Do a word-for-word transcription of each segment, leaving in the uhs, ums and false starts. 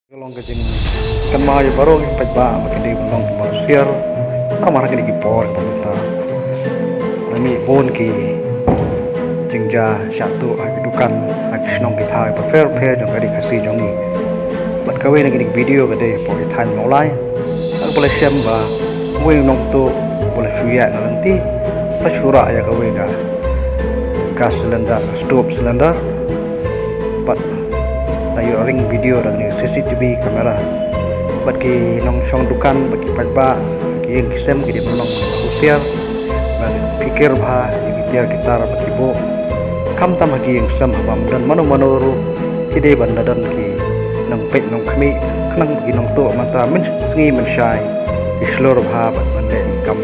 Ka long ka jingkynmaw ïa baroh ki paidbah ba ki dei ban long kiba husiar namar ha kine ki por kiba mynta la mih bun ki jingjia shah tuh ha ki dukan, ha ki shnong ki thaw kiba pher pher jong ka ri Khasi jong ngi. Bad kawei na kine ki video ka dei hapoh ki thaiñ Mawlai, ha kaba la shem ba uwei u nongtuh uba la shu ïaid na lynti la shu rah ïa kawei ka gas cylinder, stove cylinder. Bad la ïoh ring video da kane ka C C T V camera. Bad ki nongshong dukan bad ki paidbah, ki ïing ki sem ki dei ban long husiar, ban pyrkhat bha ïa ki tiar ki tar ba ki buh. Khamtam ha ki ïing sem haba ym don mano mano ruh, ki dei ban da don ki nongpeit nongkhmih, khnang ba ki nongtuh mynta mynsngi mynshai ki shlur bha bad ban leh ki kam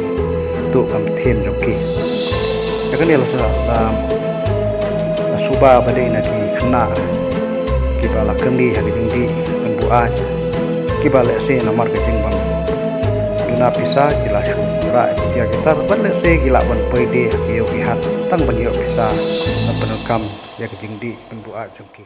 tuh kam thiem jong ki. Ïa kane la sa, la, la suba ba dei na ki khynnah kiba la kyndiah ha ka jingdih pynbuaid, kiba lehse namar ka jingbym duna pisa ki la shu rah ïa ki tiar ki tar, bad lehse ki lah ban poi die ha ki ïew ki hat tang ban ïoh pisa ban pyndonkam ïa ka jingdih pynbuaid jong ki.